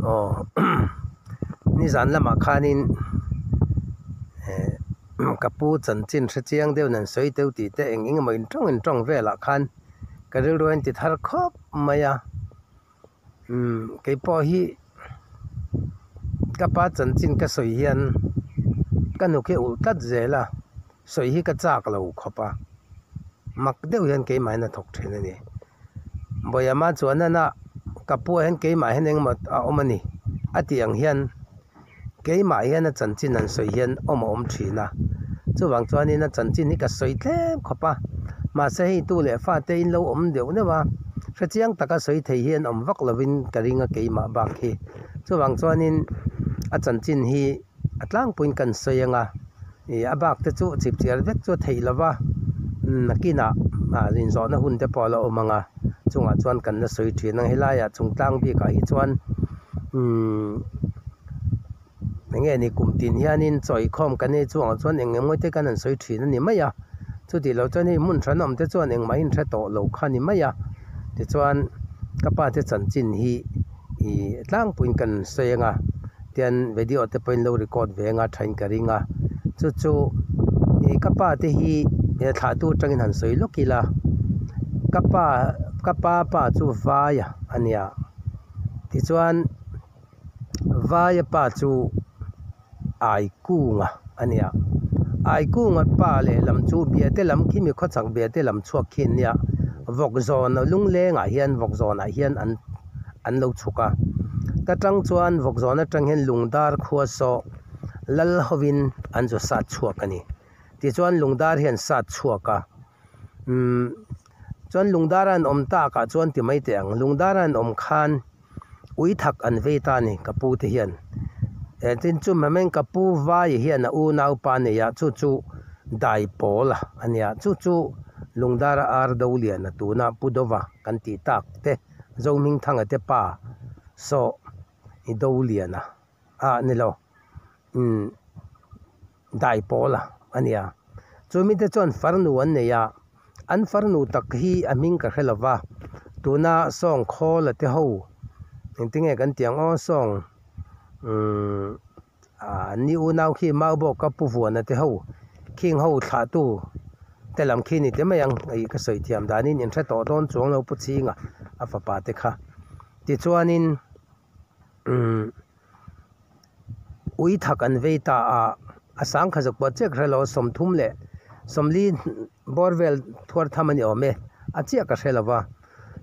Aw nizan lamah khanin eh ka pu chanchin hre chiang deuh nan sawi teuh tih te eng eng emaw intawng intawng velah khan ka rilru a inti thar khawp mai a. Umm keipawh hi ka pa chanchin ka sawi hian ka hnuk hi a ulh tlat zel a, sawi hi ka chak lo khawp a, mak deuh hian keimah hian a thawk thin a ni. Bawiama chuan nana ka pu ah hian keimah hian engemaw a awm a ni a tih ang hian Keimah hian a chanchin an sawi hian awm a awm thin a, chuvang chuanin a chanchin hi ka sawi tlem khawp a, mahse hei tu leh fate in lo awm deuh deuh a, hrechiang taka sawi thei hi an awm vak lovin ka ring a keimah bak hi. Chuvang chuanin a chanchin hi a tlangpuiin kan sawi ang a, ih a bak te chu chipchiar vek chu a theih lo va, nakinah inzawhna hun te pawh a la awm ang a, chungah chuan kan la sawi thin ang helaiah chungtlang bikah hi chuan umm enge ni kum tin hianin chawikhawm kan nei chuangah chuan eng eng te kan han sawi thin a ni mai a, chuti lo chuan hei hmun hran awm te chuan engmah in hre tawh lo kha a ni mai a, tichuan ka pa te chanchin hi ih tlangpuiin kan sawi ang a, tian video te pawhin lo record ve anga thain ka ring a, chu chu ih ka pa te hi he thlahtu atangin han sawi lawk ila, ka pa ka pa pa chu vaia a nia. Tichuan Vaia pa chu Aikunga a ni a, Aikunga pa lehlam chu Biate lam khi mi khawchhak Biate lam chhuak khi an nia, Vawkzawn lunglengah hian Vawkzawnah hian an an lo chhuk a, ta tang chuan Vawkzawn atang hian Lungdar khua saw lal hovin an zu sat chhuak a ni. Tichuan Lungdar hian sat chhuak a, umm. Chuan Lungdara an awm takah chuan ti mai teh ang, Lungdara an awm khan ui thak an vei ta a ni ka pu te hian. Eh tin chu Mameng ka pu Vai hian a unaupa nei a, chu chu Daipawla a nia, chu chu Lungdara ar do lian a tuna Pu Dova kan tih tak te, Zohmingthanga te pa saw i do lian a, ah ni lo umm. Dai pawl a a nia. Chu mite chuan farnu an nei a, an farnu tak hi a hming ka hre lo va, tuna sawng khawl a te ho engtinge kan tih ang aw sawng umm ah ni unau khi mau bawk a pu vuan a te ho khing ho thlahtu te lam khi ni te mai ang ih ka sawi thiam danin in hre tawh dawn chuang lo pu chhinga a fapa te kha tichuanin umm. Ui thak an vei ta a, a sangkha zakua chiah ka hre lo, 30 leh 40 bawr vel thuar tham a ni awm e, a chiah ka hre lo va.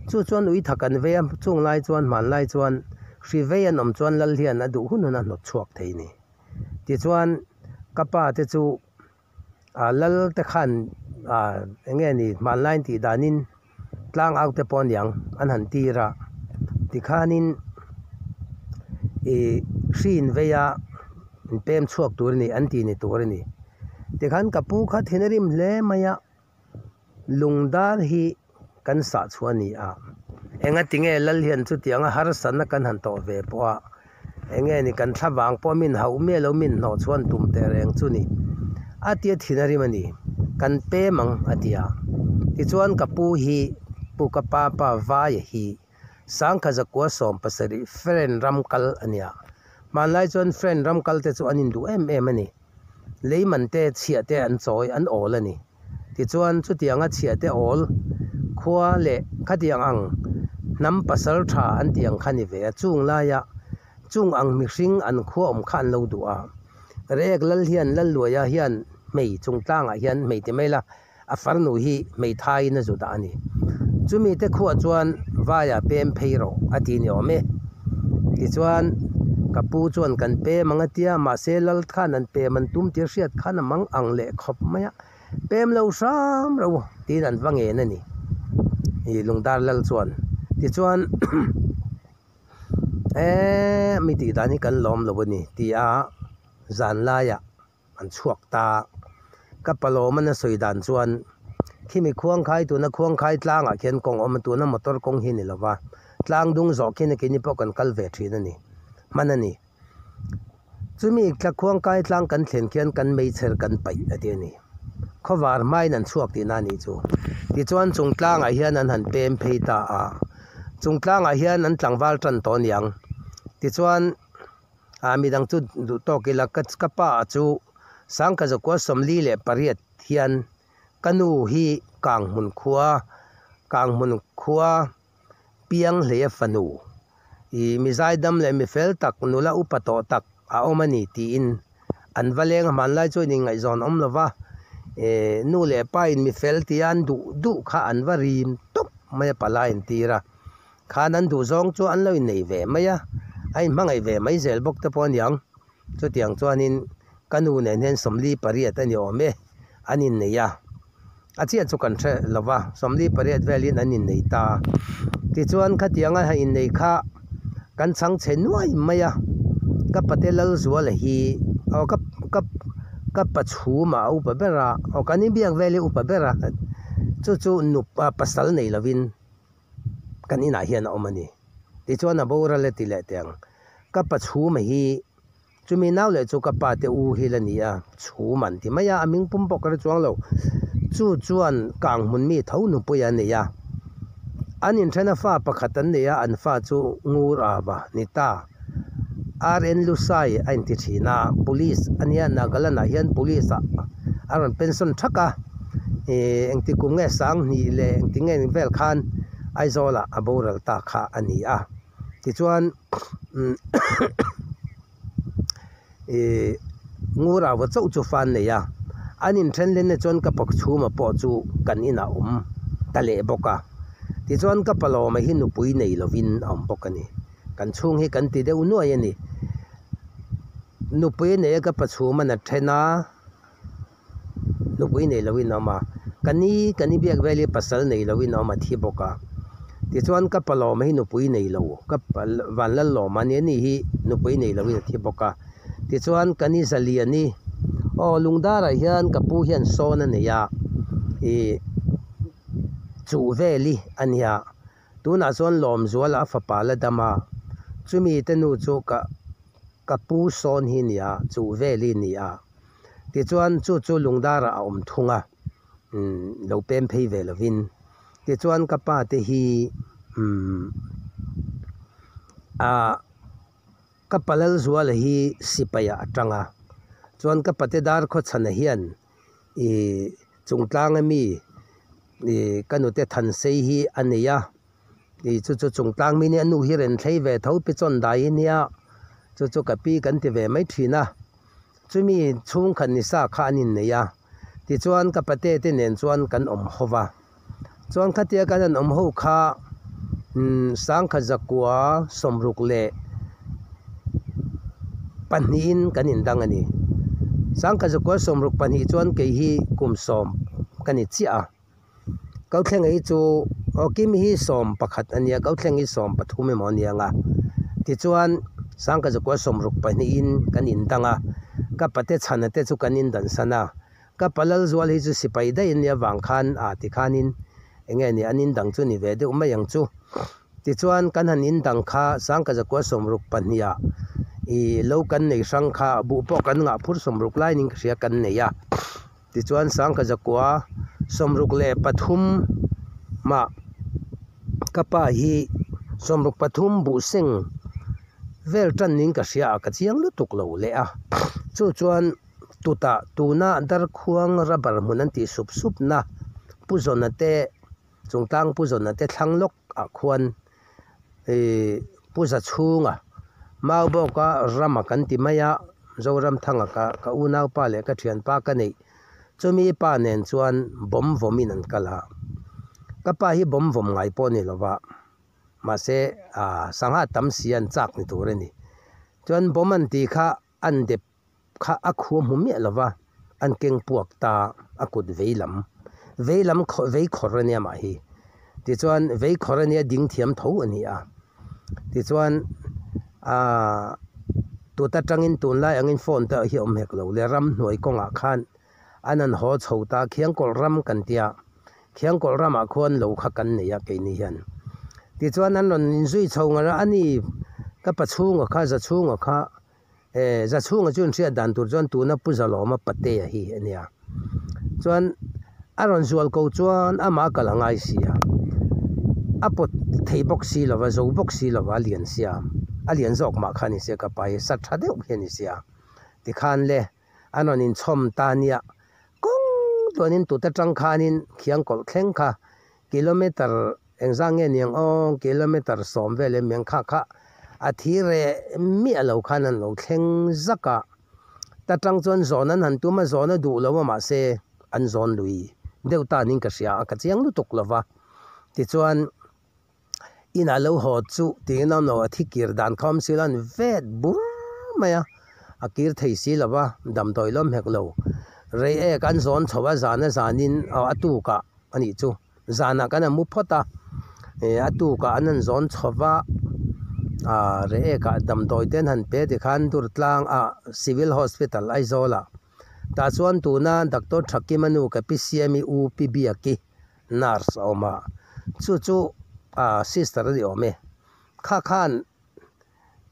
Chu chuan ui thak an vei a, chung lai chuan hmanlai chuan hri vei an awm chuan lal hian a duh hun hun a hnawt chhuak thei a ni. Tichuan ka pa te chu ah lal te khan ah eng nge ni hmanlai tih danin tlang au te pawh a niang an han tir a tikhanin ih hri in vei a in pem chhuak tur a ni an tih ni tur a ni tikhan ka pu kha thin a rim hle mai a. Lungdar hi kan sah chhuah a ni a, engatinge lal hian chutianga harsatna kan han tawh ve pawh a, enge ni kan thla vang pawh min hauh miah lo min hnawh chhuan tum teh reng chu ni a tia thin a rim a ni, kan pem ang a ti a. Tichuan ka pu hi Pu ka pa pa Vaia hi Sangkha zakua 70 Friend ram kal a ni a, hmanlai chuan Friend ram kal te chu an induh em em a ni, leiman te chhiah te an chawi an awl a ni. Tichuan, chutianga chhiahte awl khua leh khatiang ang hnam pasal tha an tih ang kha ni ve a, chung laia chung ang mihring an khua awm kha an lo duh a. Reek lal hian Lalluaia hian hmei chung tlangah hian hmei ti mai la, a farnu hi hmeithaiin a zu dah a ni. Chumi te khuah chuan vaia pem phei rawh a ti ni awm e. Tichuan, ka pu chuan kan pem ang a tia, mahse lal khan an pem an tum tih a hriat khan a mang ang leh khawp mai a, pem lo hram ro tiin an va ngen a ni. Ih Lungdar lal chuan tichuan eee mi tih dan hi kan lawm lo a ni tia zan laiah an chhuak ta. Ka palawm a sawi dan chuan khimi khuangkhai tuna khuangkhai tlangah khian kawng awm a tuna motor kawng hi a ni lova tlang dung zawh khian keini pawh kan kal ve thin a ni hman a ni. Chumi tla khuangkai tlang kan thlen khian kan meichher kan paih a ti a ni. Khawvar hmain an chhuak tihna a nih chu. Tichuan chung tlangah hian an han pem phei ta a, chung tlangah hian an tlangval tan tawh aniang. Tichuan ah midang chu duh tawk ila ka ka pa chu sangkhat zakua 48 hian ka nu hi Kanghmun khua Kanghmun khua piang hleia fanu ih mi zaidam leh mi fel tak nula upa tawh tak a awm a ni tiin an va leng a hmanlai chuan inngaihzawn awm lova eh nu leh pa in mi fel tia an duh duh kha an va rim tawp mai a palai an tir a khan an duh zawng chu an lo innei ve mai a a inhmangaih ve mai zel bawk te pawh a niang chutiang chuanin ka nu nen hian 48 a ni awm e an innei a. A chiah chu kan hre lo va, 48 velin an innei ta. Tichuan khatianga ha innei kha kan chhang chhe nuai mai a, ka pate Lalzuala hi aw ka ka ka pa chhumah a upa ber a, aw kan inbiak vel hi upa ber a, chu chu nup pasal nei lovin kan inah hian a awm a ni. Tichuan a boral e ti leh teh ang, ka pa chhuma hi Chumi nau leh chu ka pa te u hi la ni a, chhum an ti mai a, a hming pum pawh ka hre chuang lo. Chu chuan kang hmun mi tho nupui a nei a. An inthena fa pakhat an nei a, an fa chu Ngur Ava ni ta. RN Lusai a inti thin a, Police a nia, Nagaland ah hian Police ah a rawn pension thak a, ih engti kum nge 2000 leh engti nge vel khan Aizawl ah a boral ta kha a ni a. Tichuan ih Ngurauva chauh chu fan nei a, an inthen hlen na chuan ka pa chhuma pawh chu kan inah a awm ta leh bawk a. Tichuan ka pa lawma hi nupui nei lovin a awm bawk a ni. Kan chhung hi kan ti deuh nuai a ni. Nupui nei a ka pa chhuman a then a. Nupui nei loin a awm a, ka ni ka ni biak vel hi pasal nei loin a awm a thi bawk a. Tichuan ka palawma hi nupui nei lo, ka Vanlallawma nia ni hi nupui nei loin a thi bawk a. Tichuan ka ni Zaliani, aw Lungdarah hian ka pu hian sawn a nei a, ih chuh veli a nia. Tunah chuan Lawmzuala a fapa la dam a, chumi te nu chu ka ka pu sawn hi nia, chuh veli nia. Tichuan chu chu Lungdarah a awm thung a, umm lo pem phei ve lovin. Tichuan ka pa te hi umm ah ka pa Lalzuala hi sipai ah a tang a, chuan ka pate Darkhawchhana hian ih Chungtlang ami ih ka nute Thansei hi a nei a, ih chu chu Chungtlang mi nia nu hi Renthlei ve tho pi chawn dai hi nia, chu chu ka pi kan ti ve mai thin a. Chumi chhungkhat ni sa kha an innei a, tichuan ka pate te nen chuan kan awm ho va. Chuan khatia kan han awm ho kha 1962in kan indang a ni. 1962 chuan kei hi kum sawm ka ni chiah a. Kothleng hi chu aw Kimi hi 11 a nia, Kothleng hi 13 emaw a nia ang a. Tichuan 1962in kan indang a, ka pate chhana te chu kan indansan a. Ka pa Lalzual hi chu sipai daih a nia vang khan a tikhanin eng nge ni an indang chu ni ve deuh mai ang chu. Tichuan kan han indang kha 1962 ah ih lo kan nei hrang kha buh pawh kan ngah phur 60 laiin ka hria kan nei a. Tichuan 1963 mah ka pa hi 63 buh seng vel tan niin ka hria a, ka chiang lutuk lo leh a. Chu chuan tutah tuna Darkhuang rubber hmun an tih sup sup na Pu Zawna te Chungtlang Pu Zawna te thlang lawk ah khuan ih Pu Zachhunga Maubawka rama kan ti mai a, Zoramthanga ka ka unaupa leh ka thianpa ka neih chumi pa nen chuan bawm vawmin an kal a. Ka pa hi bawm vawm ngai pawh a ni lova, mahse ah sangha tam si an chak ni tur a ni. Chuan bawm an tih kha an dep kha a khu hmu miah lo va, an keng puak ta a kut vei lam, vei lam vei khawr a nia mah hi. Tichuan vei khawr a nia ding thiam tho a ni a. Tichuan aaa tut atangin tunlai angin phone te hi awm hek lo le ramhnuai kawngah khan an han haw chho ta Khiangkawlh ram kan tia, Khiangkawlh ramah khuan lo kha kan nei a keini hian. Tichuan an rawn inzui chho ngar a, ani ka pa chhunga kha za chhunga kha Eh, Zachhunga chu inhriat dan tur chuan tuna Pu Zalawma Patea hi a nia. Chuan a rawn zual ko chuan amah a kal a ngai si a, a pawt thei bawk si lo va, zo bawk si lo va, a lian sia. A lian zawk mah kha a ni sia ka pa hi sa tha deuh hi a ni sia. Tikhan le an rawn inchhawm ta nia kawng tluanin tut atang khanin khiang kawlh thleng kha kilometer engzah nge niang aw kilometer sawm vel em ang kha kha a thi reh miah lo khan an lo thleng zak a. Ta tang chuan zawn an han tum a zawn a duh lo a mahse an zawn lui deuh ta niin ka hria a ka chiang lutuk lo va. Tichuan. Inah lo haw chu tiin a awm lo, a thi kir dan kha awm si lo a ni vet bur mai a, a kir thei si lo va, damdawi lawm hek lo. Rei ek an zawn chho a, zan a zanin aw a tukah a nih chu, zanah kan han mu phawt a, ih a tukah an han zawn chho va, ah rei ekah damdawi te an han pe tikhan Durtlang ah Civil Hospital Aizawlah tah chuan tuna Doctor Thakima nu ka pi Siami u Pi Biaki Nurse a awm a, chu chu ah sister a ni awm e. Kha khan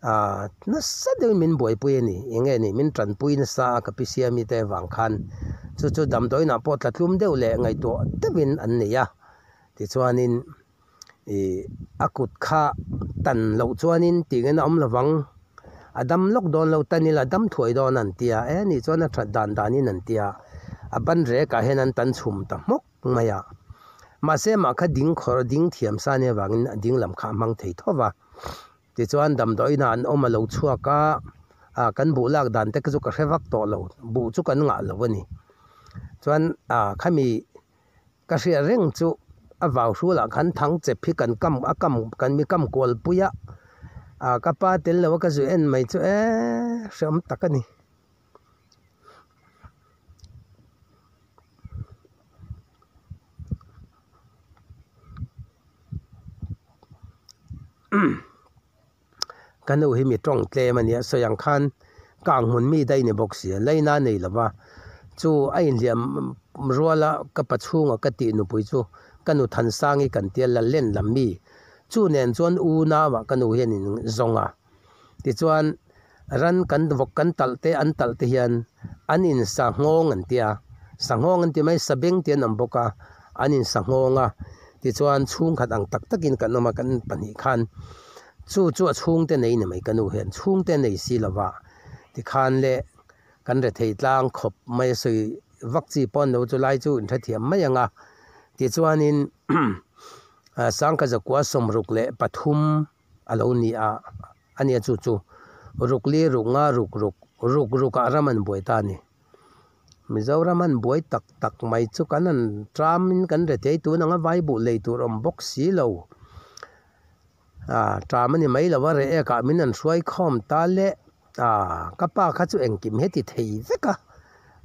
ah nasa deuhin min buaipui a ni, eng nge ni min tanpui nasa a ka pi Siami te avang khan chu chu damdawiinah pawh tla tlum deuh leh ngaihtuah deuhin an nei a. Tichuanin ih a kut kha tan loh chuanin tih ngaihna awm lovang, a dam lawk dawn lo tan ila dam thuai dawn an ti a, e nih chuan a that dan danin an ti a, a ban rekah hian an tan chhum ta hmawk. mai a. Mahse mah kha ding khawr ding thiam sa nia vangin a ding lam kha a hmang thei tho va. Tichuan damdawiinah an awm a lo chhuak a, ah kan buh lak dan te chu ka hre vak tawh lo, buh chu kan ngah lo a ni. Chuan ah khami ka hriat reng chu a vau hrulah khan thang chep hi kan kam a kam kan mi kam kual pui a, ah ka pa tel lo a ka zu en mai chu eee hreawm tak a ni. Ka nu hi mi tawng tlem a nia sawi ang khan kang hmun mi daih ni bawk sia laina a nei lova chu a inhliam rual a ka pa chhunga ka tih nupui chu ka nu Thansangi kan tia la len lam mi chu nen chuan u nauah ka nu hian in zawng a. Tichuan, ran kan vawk kan talh te an talh te hian an in sa nghawng an ti a, sa nghawng an ti mai, sa beng te an awm bawk a, an in sa nghawng a. Tichuan, chhungkhat ang tak takin kan awm a, kan pahnih khan chu chu a chhungte nei ni mai ka nu hian chhungte nei si lova tikhan le kan rethei tlang khawp mai a sawi vak chi pawh an lo chu lai chu inhrethiam mai ang a. Tichuanin Sangkha zakua 63. A lo ni a, a nia chu chu ruk li ruk nga ruk ruk ruk ruk ah ram an buai ta a ni. Mizoram an buai tak tak mai chu kan han tram in kan re thei tun ang a vai buh lei tur awm bawk si lo. Ah tram a ni mai lo a reh ek ah min han hruai khawm ta le ah ka pa kha chu engkim he ti thei vek a,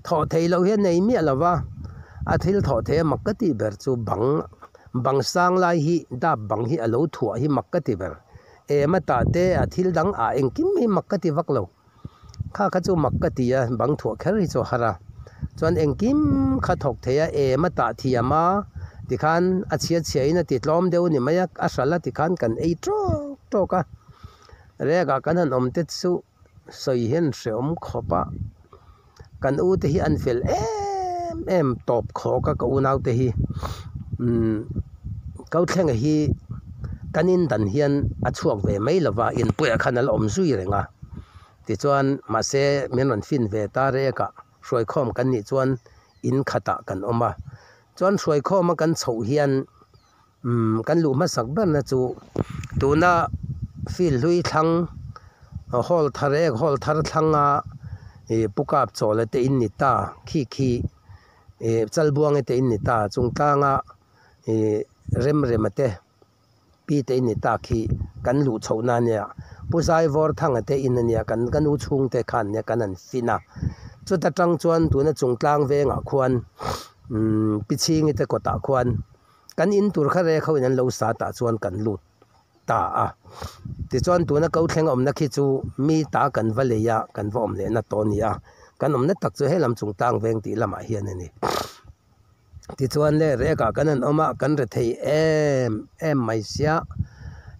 thawh theih loh hian nei miah lo va, a thil thawh theih a mak ka tih ber chu bang bang sang lai hi dap bang hi a lo thuah hi mak ka ti ber em a tah te a thil dang ah engkim hi mak ka ti vak lo kha kha chu mak ka ti a bang thuah kher hi chu a har a chuan engkim kha thawk thei a em a tah thiam a tikhan a chhia chhia in a ti tlawm deuh a ni mai a a hral a tikhan kan ei tawk tawk a. Rek ah kan han awm te chu sawi hian hreawm khawp a, kan u te hi an fel em em tawp khawk a ka unau te hi umm Kauthlenga hi kan in dan hian a chhuak ve mai lo va inpuiah khan a la awm zui reng a tichuan mahse min rawn fin ve ta rek ah hruaikhawm kan nih chuan in khatah kan awm a chuan hruaikhawm a kan chhoh hian. Umm kan luh hmasak berna chu tuna field hlui thlang hall thar ek hall thar thlanga ih pu kap chawla te in ni ta khi khi ih chalbuanga te in ni ta chung tlanga ih remrema te pi te in ni ta khi kan luh chhoh na ania pu zaivawr thanga te in ania kan ka nu chhungte khan nia kan han fin a chuta tang chuan tuna chung tlang vengah khuan umm pi chhingi te kawtah khuan. Kan in tur kha rek ho in an lo sa tah chuan kan lut ta a. Tichuan tuna ko thleng awmna khi chu mi ta kan va lei a, kan va awm lehna tawh a ni a. Kan awmna tak chu helam chung tang veng tih lamah hian a ni. Tichuan le rekah kan han awm a, kan re thei em em mai sia.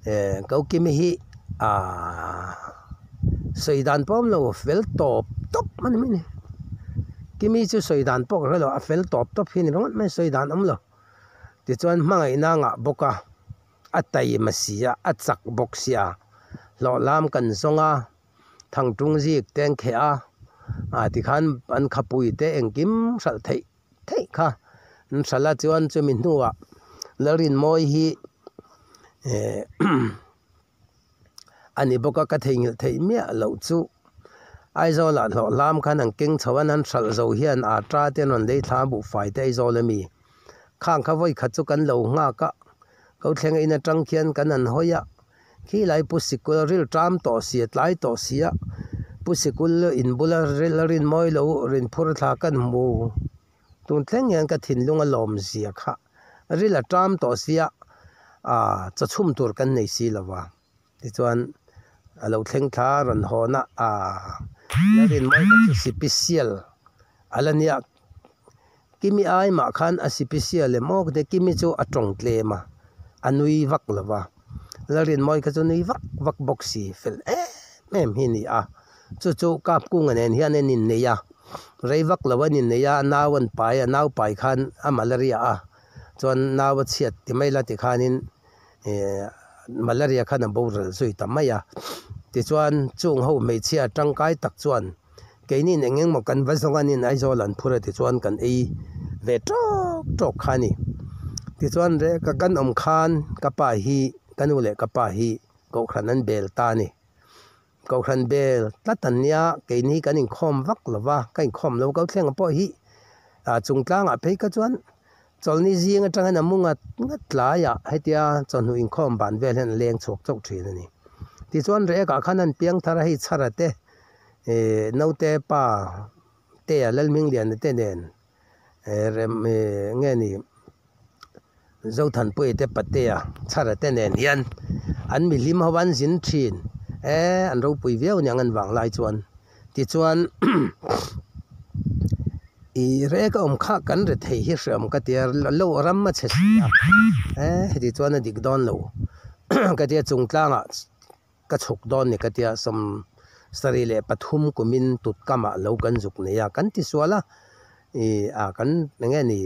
Eh Kokimi hi aaa sawi dan pawh awm lo fel tawp tawp a ni mai a ni. Kimi chu sawi dan pawh ka hre lo a fel tawp tawp hi a ni ringawt mai sawi dan awm lo. Tichuan hmangaihna a ngah bawk a, a taima si a, a chak bawk sia. Hlawh lam kan zawng a, thangtung zik te an kheh a, ah tikhan an khapui te engkim hralh theih theih kha an hralh a chuan chumi hnuah Lalrinmawii hi eh a ni bawk a ka theihnghilh theih miah loh chu Aizawl ah hlawh hlam khan an keng chho a an hralh zo hian ata te an rawn lei thla a buhfai te Aizawl ami khang kha vawi khat chu kan lo nghak a ko thleng a in atang khian kan han hawi a khilai pu sikul ril ṭam tawh si a tlai tawh si a pu sikul in bula ril a rin mawi lo rin phur thla kan hmu tun thleng hian ka thinlung a lawm zia kha ril a ṭam tawh sia ah chaw chhum tur kan nei si lo va tichuan a lo thleng thla a rawn hawn a ah la rin mawi kha chu sipisial a la nia Kimi ai mah khan a sipisial lem awk te Kimi chu a tawng tlem a a nui vak lo va Lalrinmawii kha chu nui vak vak bawk si fel em em hi a ni a chu chu Kapkunga nen hian an innei a rei vak lo an innei a nau an pai a nau pai khan a malaria a chuan nau a chhiat ti mai la tikhanin eh malaria khan a boral zui ta mai a tichuan chung ho hmeichhia tangkai tak chuan. Keini'n eng engmaw kan va zawng anin Aizawl an phur a tichuan kan ei ve tawk tawk kha a ni. Tichuan reka kan awm khan ka pa hi ka nu leh ka pa hi kohhran an bel ta a ni. Kohhran bel tlat an nia keini kan inkhawm vak lo va, ka inkhawm lo ko thleng pawh hi ah chungtlangah phei kha chuan chawlhni zing atangin a mu ngat ngat tlaiah hetia chawhnu inkhawm ban vel hian a leng chhuak chauh thin a ni. Tichuan rekah khan an piang thar a hei chhara te Ih naute pa te a Lalhmingliana te nen rem ih nge ni Zothanpuia te patea chhara te nen hian an mihlim ho an zin thin e an ropui viau aniang an vang lai chuan tichuan ih rek a awm kha kan ri thei hi hreawm ka tia lo ram a chhe si a e heti chuan a dik dawn lo ka tia chungtlangah. Ka chhuk dawn ni ka tia 73 kumin tutkamah lo kan zuk nei a, kan ti sual a, ih a kan eng nge ni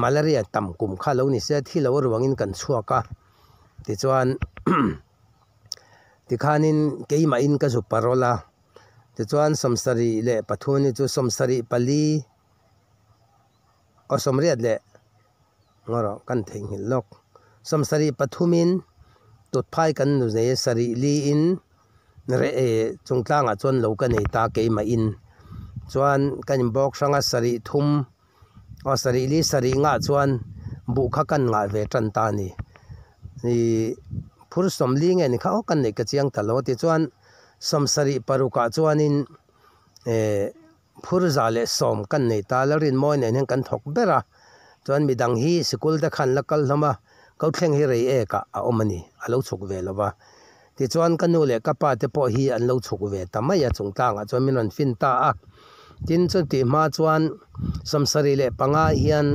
malaria tam kum kha lo ni se thi lo ruangin kan chhuak a, tichuan tikhanin keimahin ka zu parol a, tichuan 73 ni chu 74 aw 80 leh. Ngaw kan theihnghilh lawk. 73 in tutphai kan nu nei a, sarih li in reh e chungtlangah chuan lo ka nei ta keimah in. Chuan kan inbawk hrang a sarih thum aw sarih li sarih ngah chuan buh kha kan ngah ve tan ta a ni. Ih phur 40 nge ni kha aw kan neih ka chiang ta lo a tichuan 76 ah chuanin eh Phur 110 kan nei ta, Lalrinmawi nen hian kan thawk ber a, chuan midang hi sikul te khan la kal hlawm a, Kothleng hi rei ek ah a awm a ni, a lo chhuk ve lo va. Tichuan ka nu leh ka pa te pawh hi an lo chhuk ve ta mai a, chungtlangah chuan min rawn fin ta a. Tin, chutih hma chuan 75 hian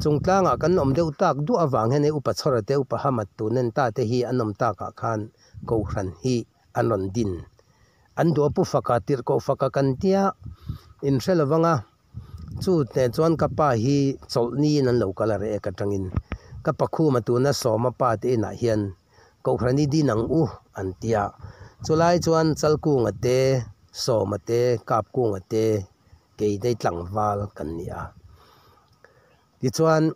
chungtlangah kan awm deuh tak duah avang hian hei Upa Chhawra te, Upa Hamat tunen ta te hi an awm takah khan Kohhran hi an rawn din. An duh a pu faka tirh koh faka kan tia in hre lo vang a, chu teh chuan ka pa hi chawlhniin an lo kal a reh ek atangin ka pakhuma tuna Sawma pa te inah hian Kohhrani din ang u an tia. Chulai chuan Chalkunga te, Sawma te, Kapkunga te kei dei tlangval kan ni a. Tichuan,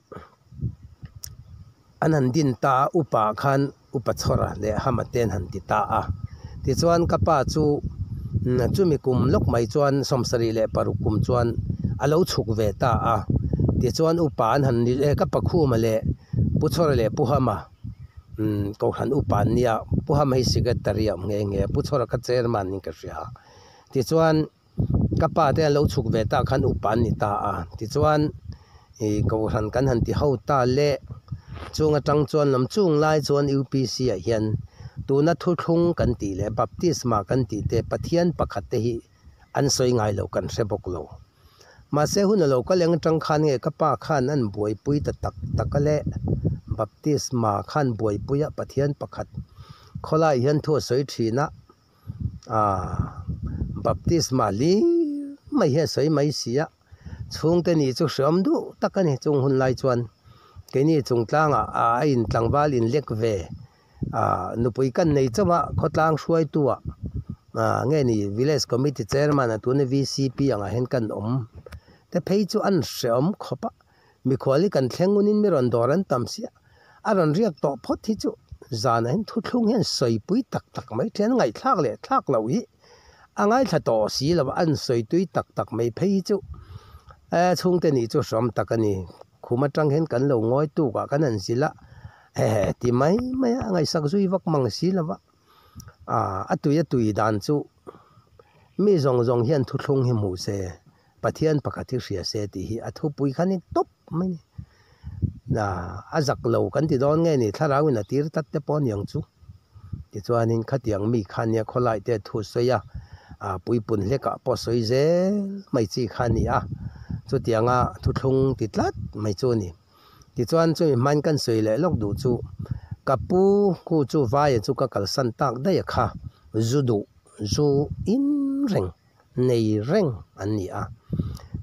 an han din ta a, upa khan upa chhawra leh hama te an han ti ta a. Tichuan, ka pa chu chumi kum lawk mai chuan 76 kum chuan a lo chhuk ve ta a. Tichuan, upa an han ni e, ka pakhuma leh Pu Chhawra leh Pu Hama Kohhran upa an nia, Pu Hama hi secretary a awm nghe nghe a, Pu Chhawra kha chairman niin ka hria. Tichuan. Ka pa te an lo chhuk ve tak khan upa an ni ta a, tichuan ih kohhran kan han ti ho ta le, chung atang chuan lam chung lai chuan UPC ah hian tuna thuthlung kan tih leh baptisma kan tih te Pathian pakhat te hi an sawi ngai lo kan hre bawk lo. Mahse hun a lo kal eng atang khan nge ka pa khan an buaipui ta tak tak a le, baptisma khan buaipui a Pathian pakhat khawlai hian thu a sawi thin a. Aaa baptisma hlim mai hian sawi mai si a, chhungte nih chu hreawm duh tak a ni chung hun lai chuan keini chungtlangah a in tlangval in lek ve Ah nupui kan nei chauh a, khawtlang hruaitu ah ah nge ni village committee chairman ah tuna VCP angah hian kan awm te phei chu an hrehawm khawp a, mikhual hi kan thleng unin mi rawn dawr an tam sia, a rawn riak tawh phawt hi chu zanah hian thuthlung hian sawipui tak tak mai thin a, ngaihthlak leh thlak loh hi a ngaithla tawh si lo a, an sawi tui tak tak mai phei hi chu eh chhungte nih chu hrehawm tak a ni. Khum atang hian kan lo ngawi tuk ah kan han zilh a, hehe ti mai mai a, ngaihsak zui vak mang si lo va, ah a tui a tui dan chu mi zawng zawng hian thuthlung hi hmuh se, Pathian pakhat hi hria se tih hi a thupui khan in tawp mai a ni. Ah a zak lo kan ti dawn nge ni thlarau in a tir tlat te pawh aniang chu. Tichuanin khatiang mi kha nia khawlai te thu sawi a, ah puipun hlekah pawh sawi zel mai chi kha a ni a, chutianga thuthlung ti tlat mai chu a ni. Tichuan chumi hmain kan sawi leh lawk duh chu ka pu khu chu vaia chu ka kalsan tak daih a kha, zu duh, zu in reng. nei reng an ni a.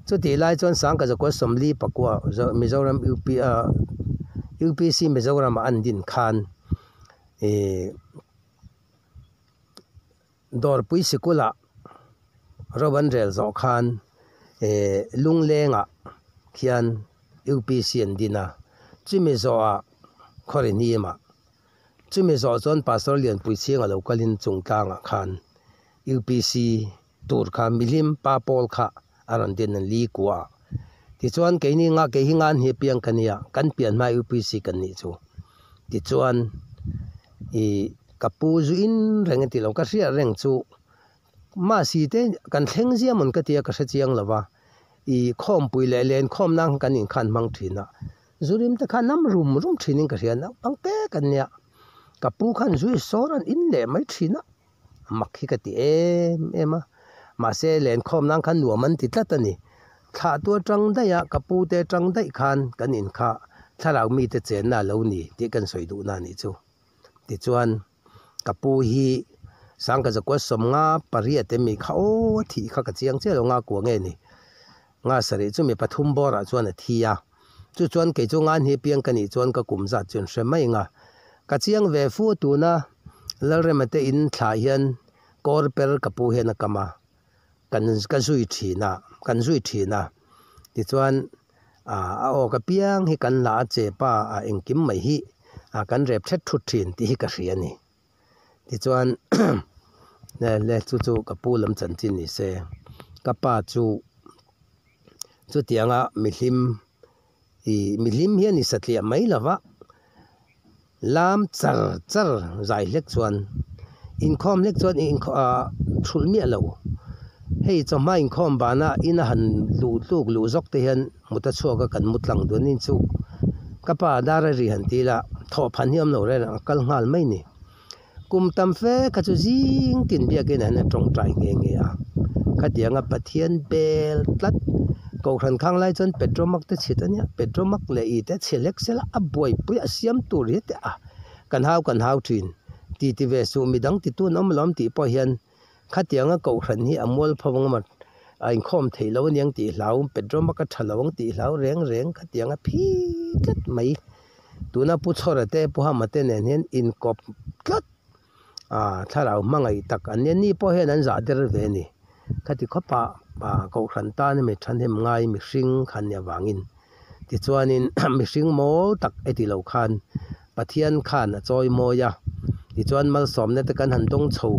Chutih lai chuan Sangkazakua Sawmli Pakua Mizoram UP UPC Mizoram ah an din khan ih Dawrpui Sikul ah ro an rel zawh khan ih Lungleng ah khian UPC an din a, chumi zawh ah Khawrihnim ah chumi zawh chuan Pastor Lianpui Chhinga lo kalin Chungtlangah khan UPC tur kha mihlim pa pawl kha a rawn din an li kua a. Tichuan keini nga kei hi ngan hi piang ka nia, kan pian hma UPC kan nih chu. Tichuan i ka pu zu in reng a ti lo, ka hriat reng chu mahsi te kan thleng zia mawn ka tia ka hre chiang lo va, i khawmpui leh lenkhawm nan kan inkhan hmang thin a, zu rim te kha nam rum rum thin in ka hria, naupang te kan nia, ka pu khan zu i sawr an in leh mai thin a. Mak hi ka ti em em a, mahse lenkhawm nan khan nuam an ti tlat a ni. Thlahtu atang daih a, ka pu te atang daih khan kan in kha thlarau mite chenna a lo ni tih kan sawi duhna a nih chu. Tichuan, ka pu hi Sangkazakua sawmnga pariat emi kha aw a thih kha ka chiang chiah lo nga kua nge ni. Nga sarih chu mi pathum bawrah chuan a thi a, chu chuan kei chu ngan hi piang ka nih chuan ka kum zat chu an hre mai ang a. Ka chiang ve fu tuna Lalrema te in thlah hian kawr per ka pu hian a kam a, kan ka zui thin a, kan zui thin a. Tichuan a aw ka piang hi kan la a che pa a engkim mai hi kan rep thet thut thin tih hi ka hria a ni. Tichuan le le chu chu ka pu lam chanchin ni se ka pa chu chutianga mihlim ih mihlim hian i satliah mai lo va lam char char zai hlek chuan inkhawm hlek chuan ah thulh miah lo hei chawhma inkhawm bana ina han luh tluk luh zawk te hian mut a chhuak a kan mu tlang dun in chu ka pa dar a ri han ti ila thawh phan hi awm lo reng a kal nghal mai ni. Kum tam fe kha chu zing tin biakin an tawngtai nghe nghe a, khatianga Pathian bel tlat Kohhran khang lai chuan Petromak te chhit a nia, Petromak leh i te chhe hlek sela a buaipui a siam tur hi te a kan hau kan hau thin ti ti ve suh midang titu an awm lo ang tih pawh hian Khatianga Kohhran hi a mual pho ang emaw, a inkhawm theih lo aniang tih hlau, Petromak a tha lo ang tih hlau reng reng khatianga phi tlat mai. Tuna Pu Chhawra te, Pu Hama te nen hian inkawp tlat a thlarau hmangaih tak an nia, ni pawh hian an zah der ve a ni. Khati khawpa Kohhran tan mi thahnem ngai mihring khan nia vangin. Tichuanin mihring mawl tak e ti lo khan Pathian khan a chawi mawi a, tichuan malsawmna te kan han dawng chho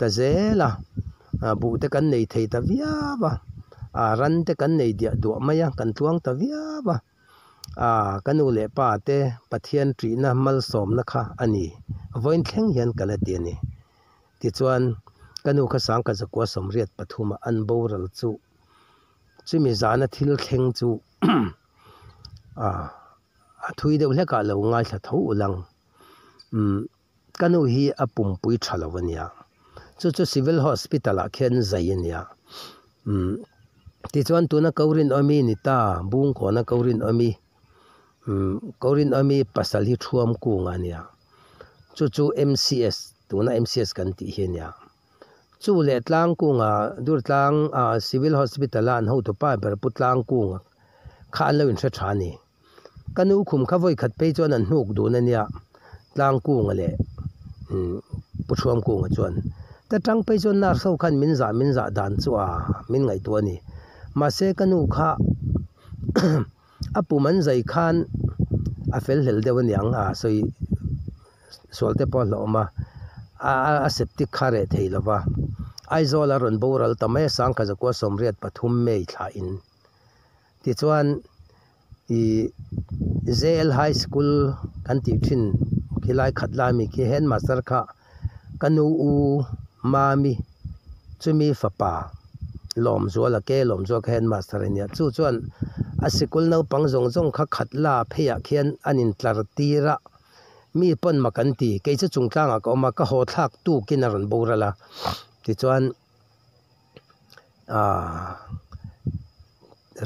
ta zel a, buh te kan nei thei ta viau a, ran te kan nei diah duah mai a, kan tluang ta viau a, ka nu leh pa te Pathian ṭihna malsawmna kha a ni, vawiin thleng hian ka la ti a ni. Tichuan ka nu kha Sangkazakua sawmriat pathuma an boral chu chumi zana thil thleng chu A thui deuh hlekah lo ngaithla tho u lang. Umm ka nu hi a pumpui tha lo a nia. Chu chu Civil Hospital ah khian zai a nia. Umm tichuan tuna Korin Awmi ni ta, Bungkawna Korin Awmi, umm Korin Awmi pasal hi Thuam Kunga a nia. Chu chu MCS, tuna MCS kan tih hi a nia. Chu leh Tlangkunga Durtlang ah Civil Hospital a an hotupa ber Pu Tlangkunga kha an lo inhre tha a ni. Ka nu khum kha vawi khat phei chuan an hnuk dun a nia. Tlangkunga leh Pu Thuamkunga chuan ta tang phei chuan nurse ho khan min zah min zah dan chu a min ngaihtuah a ni. Mahse ka nu kha a pum an zai khan a fel hlel deuh a niang a sawi sual te pawh a hlauhawm a, a septic kha a reh thei lo va. Aizawl a rawn boral ta mai a Sangkha zakua 83 May thlah in. Tichuan ih JL High School kan tih thin khilai khat lai mi khi headmaster kha ka nu u Mami chumi fapa Lawmzuala ke Lawmzuala kha headmaster a nia. Chu chuan a sikul naupang zawng zawng kha khat la pheiah khian an intlar tir a, mi pawn mak an ti. Kei chu chungtlangah ka awm a, ka haw thlak tukin a rawn boral a. Tichuan. Aaa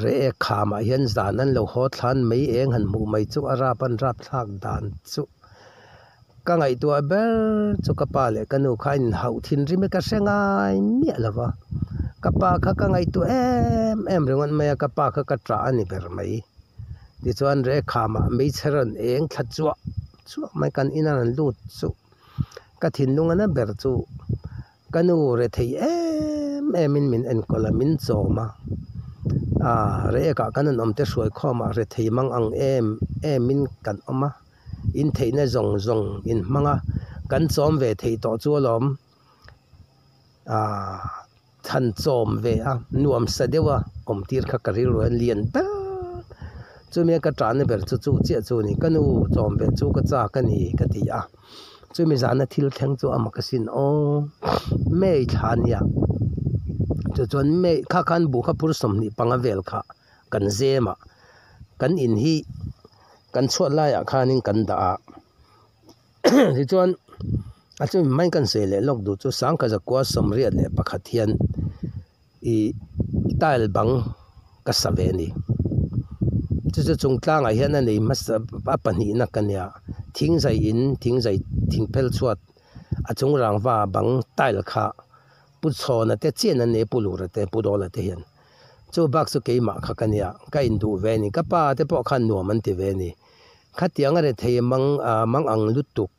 reh khamah hian zan an lo haw thlan mai eng han hmuh mai chu a rap an rap thlak dan chu ka ngaihtuah ber chu ka pa leh ka nu kha a inhauh thinrim e ka hre ngai miah lo va ka pa kha ka ngaihtuah em em ringawt mai a ka pa kha ka ṭah a ni ber mai tichuan reh khamah hmeichhe rawn eng thla chuah chuah mai kan ina rawn lut chu ka thinlung a na ber chu. Ka nu rethei em em in min enkawl a, min chawm a. Aaa rehekah kan han awm te hruai khawmah rethei mang ang em em in kan awm a, in theihna zawng zawng in hmang a, kan chawm ve thei tawh chu alawm. Aaa chhan chawm ve a, nuam sa deuh a awm tir kha ka rilru hian lian ber. Chumi a ka tahna ber chu chu chiah chu a ni, ka nu chawm ve chu ka chak a ni ka ti a. Chumi zana thil thleng chu a mak asin aw, May thla nia chu chuan May kha khan buh kha phur 25 vel kha kan zem a, kan in hi kan chhuat laiah khanin kan dah a, tichuan a chumi hmain kan sawi leh lawk duh chu Sangkha zakua 81 hian ih tile bang ka sa ve a ni. Chu chu chung tlangah hian a nei hmasa a pahnihna ka nia thing zai in thing zai thing phel chhuat a chung rangva bang tile kha pu chhawna te chian an nei a pu lura te pu dawla te hian chu bak chu keimah kha ka nia ka induh ve a ni ka pa te pawh khan nuam an ti ve a ni khatiang a rethei mang ah mang ang lutuk.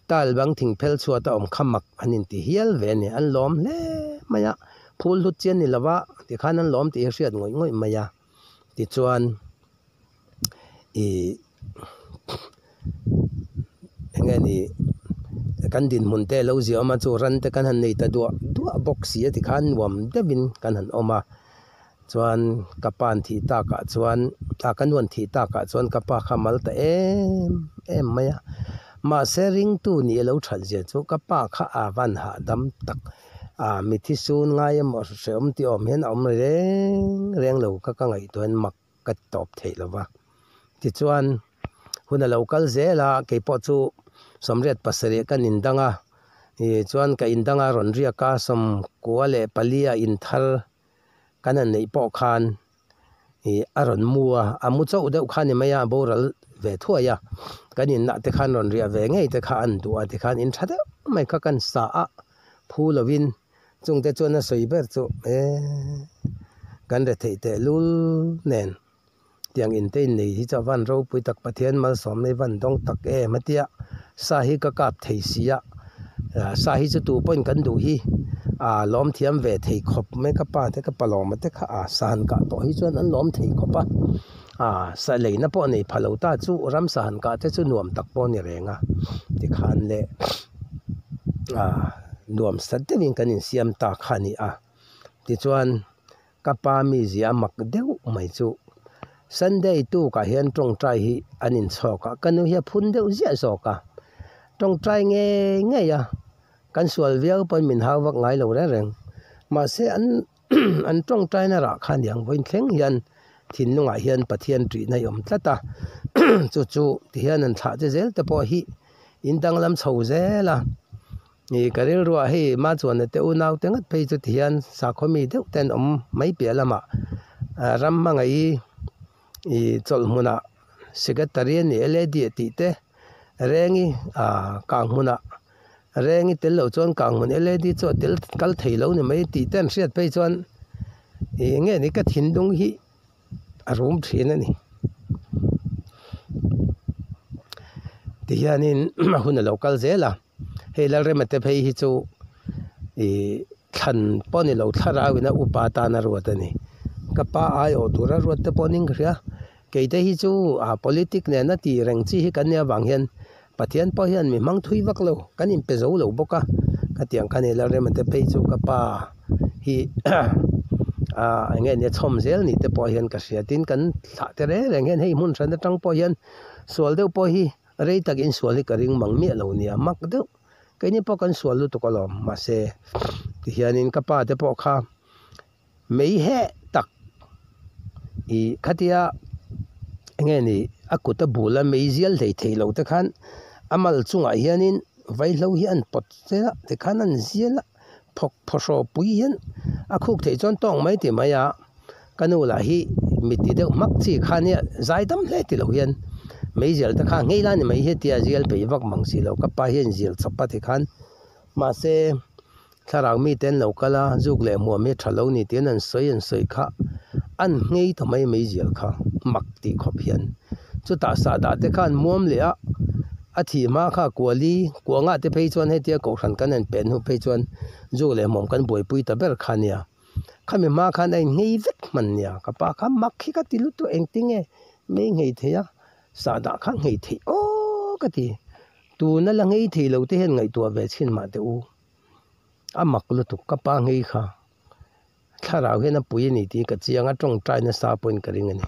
Tile bang thing phel chhuat a awm kha mak an inti hial ve a ni. An lawm hle mai a, phul hlut chian ni lova tikhan an lawm tih hi hriat ngawih ngawih mai a. Tichuan ih eng nge ni kan dinhmun te lo zia awm a chu ran te kan han nei ta duah duah bawk si a tikhan nuam deuhin kan han awm a. Chuan ka pa an thih takah chuan ah ka nu an thih takah chuan ka pa kha mal ta em em mai a. Mahse ringtu nih a lo that zia chu ka pa kha a van hahdam tak ah mithi sun ngai emaw hrehawm tih awm hian a awm reng reng lo kha ka ngaihtuah in mak ka ti tawp theih lo va. Tichuan hun a lo kal zel a keipawh chu 87 kan indang a ih chuan ka indang a rawn riak a 94 a inthar Kan han neih pawh khan ih a rawn mu a, a mu chauh deuh kha a ni mai a, a boral ve thuai a. Kan inah te khan rawn riah ve ngei te kha an duh a tikhan in tha deuh mai kha kan sa a, phu lovin chungte chuan a sawi ber chu eee kan retheih tehlul nen tiang in te innei hi chu a van ropui tak Pathian malsawmna hi van dawng tak em a tia sa hi ka kap thei si a sa hi chu tu pawhin kan duh hi ah lawm thiam ve thei khawp mai ka pa te ka pa lawma te kha ah sa han kah tawh hi chuan an lawm thei khawp a ah sa leina pawh nei pha lo ta chu ram sa han kah te chu nuam tak pawh a ni reng a tikhan leh ah nuam sa deuhin kan insiam ta kha a ni a tichuan. Ka pa mizia a mak deuh mai chu Sunday tukah hian tawngtai hi an inchhawk a, ka nu hi a phun deuh ziah zawk a, tawngtai ngei ngei a, kan sual viau pawn min hau vak ngai lo reng reng. Mahse an an tawngtaina rah kha aniang vawiin thleng hian thinlungah hian Pathian ṭihna i awm tlat a, chu chu tihian an thlah che zel te pawh hi in danglam chho zel a. Ni ka rilruah hei ma chuan te unau te ngat phei chu ti hian sakhaw mi deuh te an awm mai piah lamah ram hmangaih ih chawlh hmunah secretary a ni lad a tih te rengi ah kang hmunah rengi tel loh chuan kang hmun lad chu a tel kal thei lo ni mai tih te an hriat phei chuan ih eng nge ni ka thinlung hi a rum thin a ni. Tihianin a hun a lo kal zel a, hei Lalrema te phei hi chu ih thlan pawh a ni lo, thlarau ina upa tan a ruat a ni. Ka pa aiawh tura ruat te pawh ning ka hria. Keite hi chu a politic nena tih reng chi hi kan nih avang hian Pathian pawh hian mi hmang thui vak lo, kan inpe zo lo bawk a, khatiang kha ni Lalrema te phei chu ka pa hi ah eng nge nia chhawm zel ni te pawh hian ka hria tin kan thlah te reng reng hian hei hmun hran atang pawh hian sual deuh pawh hi rei tak insual hi ka ring mang miah lo nia mak deuh keini pawh kan sual lutuk alawm mahse tihianin ka pa te pawh kha Mei heh tak ih khatia enge ni a kut a bul a mei zial hlei thei lo te khan a mal chungah hianin vaihlo hi an pawt zel a tikhan an zial a phawk phawhraw pui hian a khuk theih chuan tawng mai ti mai a ka nu lah hi mit ti deuh hmak chi kha nia zai dam hle ti lo hian meizial te kha nghei la ni mai hi tia zial peih vak mang si lo ka pa hian zial chawp a tikhan mahse. Thlarau mite an lo kal a, zuk leh hmuam hi a tha lo ni tiin an sawi an sawi kha an nghei ta mai mai zial kha mak tih khawp hian. Chutah sahdah te kha an muam leh a, a thih hma kha kuali kuangah te phei chuan hetia kohhran kan han pen hnu phei chuan zuk leh hmuam kan buaipui ta ber kha nia. Khami hma khan a innghei vek hman nia, ka pa kha mak hi ka ti lutuk engtinge mei nghei thei a, sahdah kha nghei theih aw ka ti. Tuna la nghei thei lo te hian ngaihtuah ve chhin mah teh u. A mak lutuk ka pa nghei kha thlarau hian a pui a ni tih ka chiang a, tawngtai nasa pawhin ka ring a ni.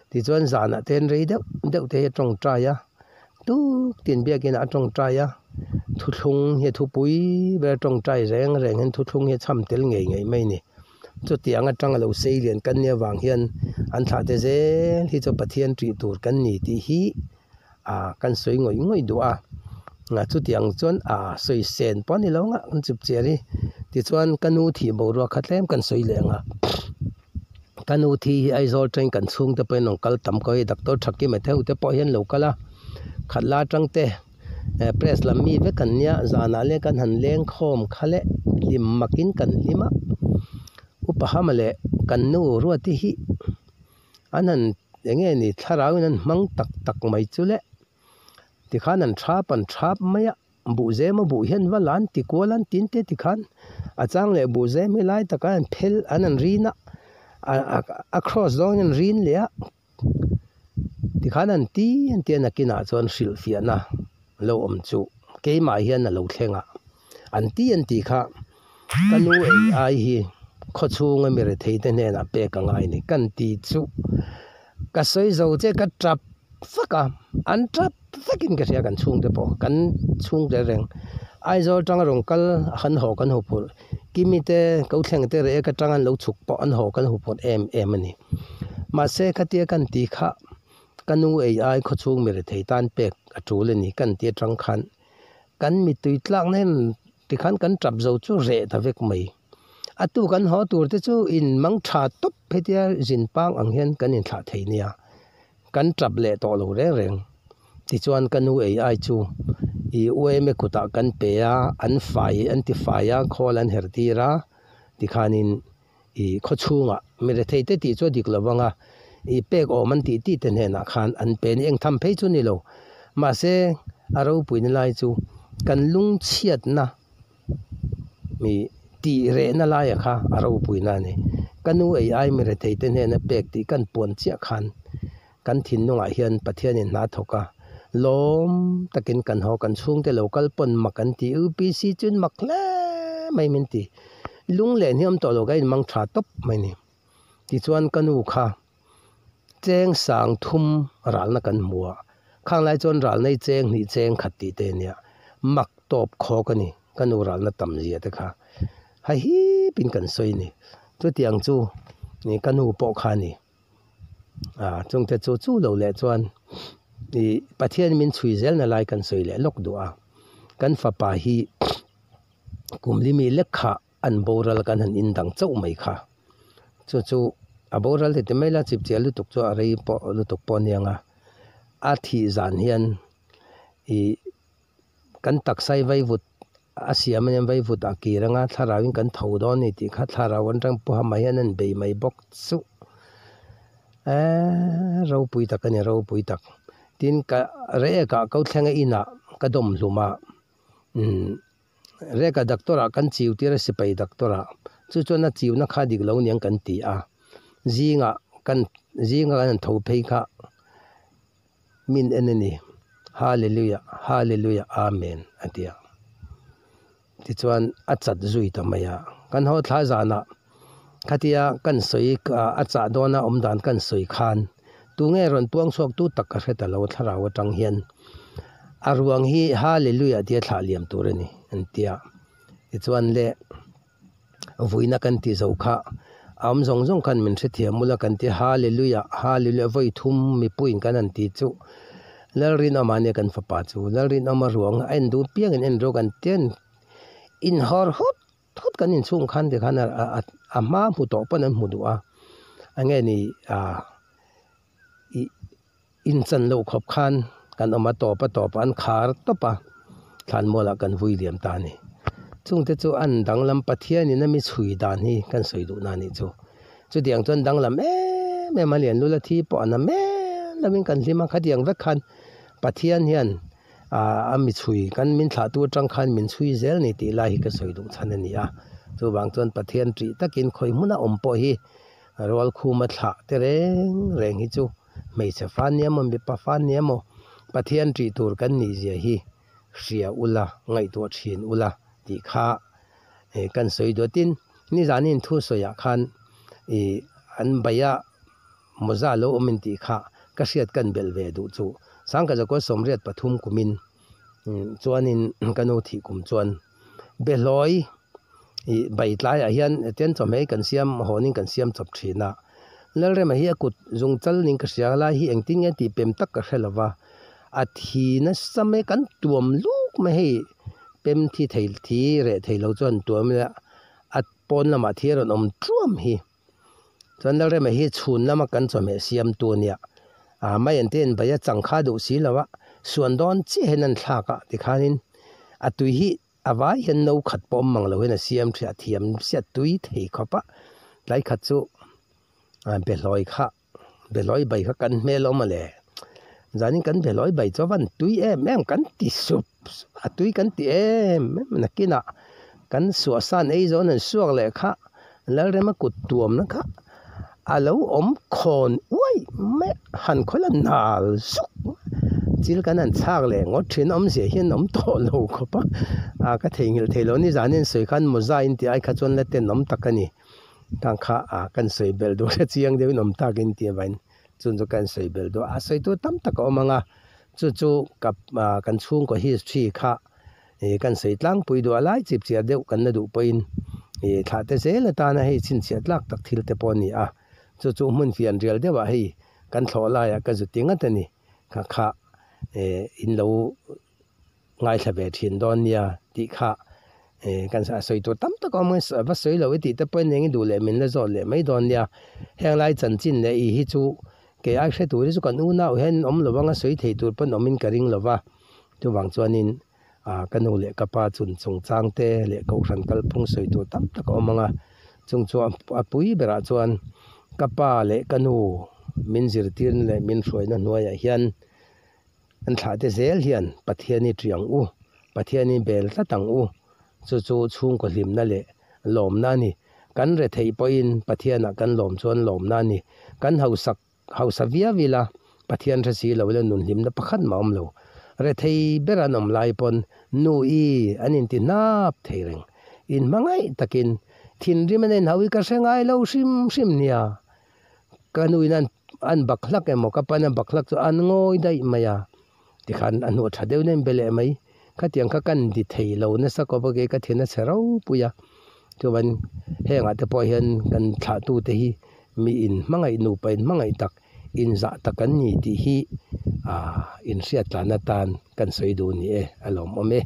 Tichuan zanah te hian rei deuh deuh te hi a tawngtai a, tuk tin biakinah a tawngtai a, thuthlung hi a thupui ber a tawngtai reng reng hian thuthlung hi a chham tel ngei ngei mai a ni. Chutiang atang a lo sei lian kan nia vang hian an thlah te zel hi chu Pathian ṭih tur kan ni tih hi ah kan sawi ngawih ngawih duh a, chutiang chuan ah sawi sen pawh a ni lo ang a kan chip chiar hi tichuan ka nu thih boruak kha tlem kan sawi leh ang a, ka nu thi hi Aizawl atangin kan chhungte pawhin rawn kal tam ko hei doctor Thakima te ho te pawh hian lo kal a, khat la atang te press lam mi vek an nia zanah leh kan han leng khawm kha leh hlim makin kan hlim a, upa hama leh kan nu Ruati hi. An han eng nge ni thlarau in an hmang tak tak mai chu le. Tikhan an thap an thap mai a, buhzem a buh hian va la an ti kual an tin te tikhan a chang leh buhzem hi lai takah an phel an an rin a, a cross zawng in an rin leh a, tikhan an ti an ti a nakinah chuan hrilhfiahna lo awm chu keimah hian a lo thleng a, an ti an tih kha. Ka nu ei ai hi khawchhunga mi rethei te hnenah pek a ngai ni kan ti chu ka sawi zo che ka tap vak a, an tap vekin ka hria kan chhungte pawh kan chhungte reng Aizawl tanga rawn kal an haw kan haw phurh Kimi te ko thleng te reh ka tang an lo chhuk pawh an haw kan haw phurh em em a ni. Mahse khatia kan ti kha ka nu ei ai khawchhung mi rethei tan pek a tul a ni kan ti atang khan kan mittui tlakna hian Tikhan kan tap zo chu reh ta vek mai. A tu kan haw tur te chu in mang tha tawp hetia zin pang ang hian kan inthlah thei nia. Kan tap leh tawh lo reng reng. Tichuan ka nu ei ai chu i UMA kutah kan pe a, an fai an ti fai a, khawl an her tir a, tikhanin i khawchhungah mi rethei te tih chu a dik lo vang a, i pek awm an tih tih te hnenah khan an pe ni eng tham phei chu ni lo. Mahse, a ropuina lai chu kan lungchhiatna mi tih rehna laia kha a ropuina a ni. Ka nu ei ai mi rethei te hnena pek tih kan puan chiah khan kan thinlungah hian Pathianin hna thawk a, lawm takin kan haw, kan chhungte lo kal pawn mak an ti, UPC chuan mak hle mai min ti, lung leh hniam tawh lo ka inmang tha tawp mai ni. Tichuan ka nu kha cheng sang thum ralna kan hmu a, khang lai chuan ralna hi cheng hnih cheng khat tih te ania, mak tawp khawk a ni, ka nu ralna tam zia te kha hahipin kan sawi a ni, chutiang chu ka nu pawh kha a ni. Ah chungte chu chu lo leh chuan ih Pathian min chhui zelna lai kan sawi leh lawk duh a, kan fapa hi kum limi lek kha an boral kan han indang chauh mai kha, chu chu a boral ti ti mai la chip chiah lutuk chu a rei pawh lutuk pawh a niang a, a thih zan hian ih kan taksa hi vaivut A siam aniang vaivut a kir anga thlarau in kan tho dawn a ni tih kha thlarau an tang pawha mai hian an bei mai bawk chuh eee ropui tak a ni ropui tak. Tin, ka Reiekah ko thlenga inah ka dawm hlum a, umm Reieka doctor ah kan chiu tir a sipai doctor ah, chu chuan a chiuna kha dik lo niang kan ti a, zingah kan zinga kan han tho phei kha min en a ni, Hallelujah, Hallelujah, Amen a ti a. Tichuan a chat zui ta mai a, kan haw thla zanah khatia kan sawi a chah dawna awm dan kan sawi khan tunge rawn puang chhuak tu tak ka hre ta lo thlarau atang hian a ruang hi Hallelujah tia thlah liam tur a ni an ti a. Tichuan le vuina kan ti zo kha a awm zawng zawng khan min hrethiam ula kan ti Hallelujah, Hallelujah vawi thum mipuiin kan han ti chu Lalrinawma nia kan fapa chu Lalrinawma ruang a en duh piangin en rawh kan ti a inhawr hut hut kan inchhung khan tikhan a hma hmu tawh pawn an hmu duh a enge ni ah ih Inchan loh khawp khan kan awm a tawp a tawp an khar tawp a, thlanmualah kan vui liam ta a ni. Chungte chu an danglam Pathianin a mi chhui dan hi kan sawi duh na nih chu. Chutiang chuan danglam em em a lian lula thi pawh a na mel lovin kan hlim a, khatiang vek khan Pathian hian a mi chhui kan min thlahtu atang khan min chhui zel ni tih lai hi ka sawi duh chhan a ni a. Chuvang chuan Pathian ṭih takin khawi hmuna awm pawh hi Rualkhuma thlah te reng reng hi chu hmeichhe fa nia maw mipa fa nia maw Pathian ṭih tur kan nih zia hi hria ula ngaihtuah ṭhin ula tih kha kan sawi duh a. Tin, nizan in thu sawiah khan ih an baih a mawza lo awm in tih kha ka hriat kan belh ve duh chu Sangkazakua 83 kumin chuanin ka nu thih kum chuan Behlawi ih bai tlaiah hian tian chawhmeh hi kan siam hawnin kan siam chawp thin a, Lalrema hi a kut zung chal ning ka hria lai hi engtin nge tih pem tak ka hre lo va, a thi nasa mai kan tuam luk mai hei pem thi thei thi reh thei lo chuan tuam ila a pawn lamah thi a rawn awm tuam hi. Chuan Lalrema hi chhun lama kan chawhmeh siamtu a nia, ah mai an te in bai a chang kha duh si lo a, suan dawn chiah hian an thlak a tikhanin a tui hi a vai hian no khat pawh awm mang lo hian a siam ṭhia a thiam sia tui thei khawp a, tlai khat chu behlawi kha behlawi bai kha kan hmel awm a le, zanin kan behlawi bai chu a van tui em em kan ti sup sup a tui kan ti em em nakinah kan suahsan ei zawn an suak leh kha Lalrema kut tuamna kha a lo awm khawn uaih mai a, han khawl a nal zuk chil kan han chhak leh ngawt thin awmzia hian awm tawh lo khawp a, ah ka theihnghilh thei lo nizan in sawi khan mawza in tih ai kha chuan la tenawm tak a ni tang kha ah kan sawi belh duh hre chiang deuhin awm tak in tih avangin chun chu kan sawi belh duh a, a sawi tur tam tak a awm ang a, chu chu ka ah kan chhungkaw history kha. Ih kan sawi tlangpui duh a lai chip chiah deuh kan la duh pawhin ih thlah te zel atana hei chhinchhiah tlak tak thil te pawh a ni a, chu chu hmun fian rial deuhah hei kan thlawh laiah ka zu ti ngat a ni kha kha ih in lo ngaithla ve thin dawn nia tih kha ih kan sawi tur tam tak a awm a va sawi lo i tih te pawhin eng i duh leh min la zawt leh mai dawn nia, heng lai chanchin leh ih hi chu kei ai hre tur hi chu kan unau hian awm lo anga sawi thei tur pawn awmin ka ring lo va. Chuvang chuanin ka nu leh ka pa chun chungchang te leh kohhran kalphung sawi tur tam tak a awm ang a, chung chu a pui berah chuan ka pa leh ka nu min zirtirna leh min hruaina hnuaiah hian an thlah te zel hian Pathian i ṭi ang u, Pathian i bel tlat ang u, chu chu chhungkaw hlimna leh lawmna a ni. Kan retheih pawhin Pathianah kan lawm chuan lawmna a ni. Kan hausak Hausa viau ila, Pathian hre si lo ila nun hlimna pakhat mah awm lo. Rethei ber an awm lai pawn nu i an inti hnap thei reng. In hmangaih takin thinrim an en ho hi ka hre ngai lo hrim hrim nia. Ka nuin an an bak hlak emaw ka pain a bak hlak chu an ngawi daih mai a. Tikhan a hnuah tha deuhin a inbe leh mai. Khatiang kha kan di thei lo nasa kawp a kei ka thin a chhe ropui a. Chuan hengah te pawh hian kan thlahtute hi mi in hmangaih nupa in hmangaih tak inzah tak an ni tih hi aah inhriat tlan atan kan sawi duh ni e a lawmawm e.